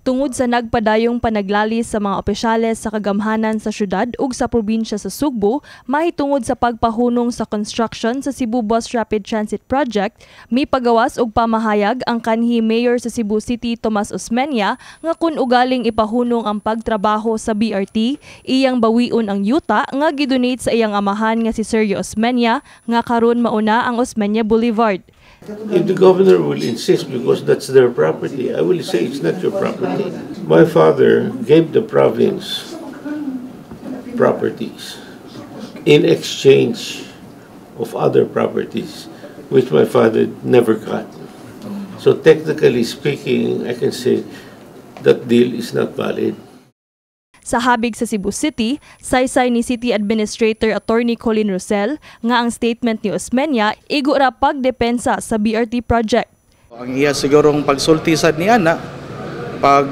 Tungod sa nagpadayong panaglalis sa mga opisyales sa kagamhanan sa syudad ug sa probinsya sa Sugbo mahitungod sa pagpahunong sa construction sa Cebu Bus Rapid Transit Project, mipagawas og pamahayag ang kanhi Mayor sa Cebu City Tomas Osmeña nga kun ugaling ipahunong ang pagtrabaho sa BRT, iyang bawion ang yuta nga gidonate sa iyang amahan nga si Sergio Osmeña nga karon mauna ang Osmeña Boulevard. If the governor will insist because that's their property, I will say it's not your property. My father gave the province properties in exchange of other properties which my father never got. So technically speaking, I can say that deal is not valid. Sa habig sa Cebu City, saysay ni City Administrator Attorney Colin Rosell nga ang statement ni Osmeña igo ra pagdepensa sa BRT project. Ang iya sigurong pagsulti sad ni ana, pag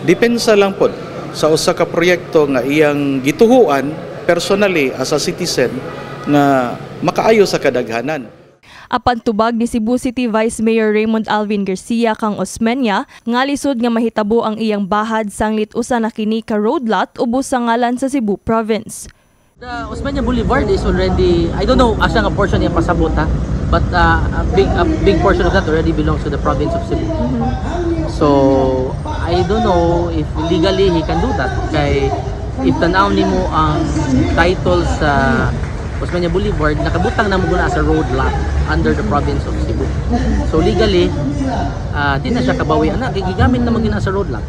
depensa lang pod sa usa ka proyekto nga iyang gituhuan personally as a citizen nga makaayo sa kadaghanan. Apan tubag ni Cebu City Vice Mayor Raymond Alvin Garcia kang Osmeña nga lisod nga mahitabo ang iyang bahad sanglit usa na kini ka road lot ubos sa ngalan sa Cebu Province. The Osmeña Boulevard is already, I don't know asa nga portion niya pasabot ha, but a big portion of that already belongs to the province of Cebu. So, I don't know if legally he can do that. Kay if tanaw nimo ang title sa Osmeña Boulevard, nakabutang na mo guna sa road lot under the province of Cebu. So legally, di na siya kabawi ana, kay gigamit na man gina sa road lot.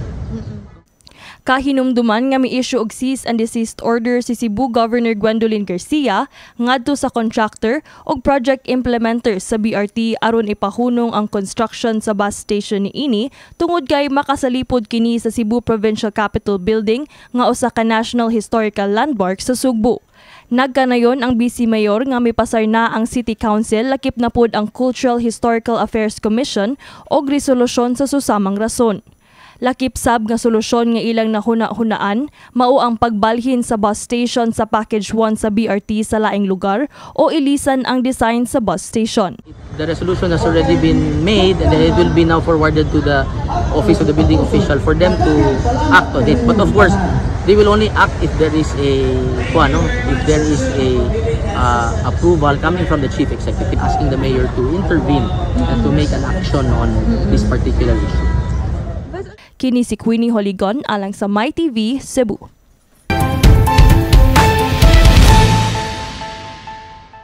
Kahinumduman nga mi-issue og cease and desist order si Cebu Governor Gwendolyn Garcia ngadto sa contractor ug project implementer sa BRT aron ipahunong ang construction sa bus station niini tungod kay makasalipod kini sa Cebu Provincial Capitol Building nga usa ka National Historical Landmark sa Sugbo. Nagkanayon ang Vice Mayor nga mipasar na ang City Council lakip na pod ang Cultural Historical Affairs Commission og resolusyon sa susamang rason. Lakip sab nga solusyon nga ilang nahuna-hunaan mao ang pagbalhin sa bus station sa Package 1 sa BRT sa laing lugar o ilisan ang design sa bus station. The resolution has already been made and then it will be now forwarded to the office of the building official for them to act on it. But of course, they will only act if there is a kuan, no? If there is a approval coming from the chief executive asking the mayor to intervene and to make an action on this particular issue. Kini si Queenie Holigon alang sa MyTV Cebu.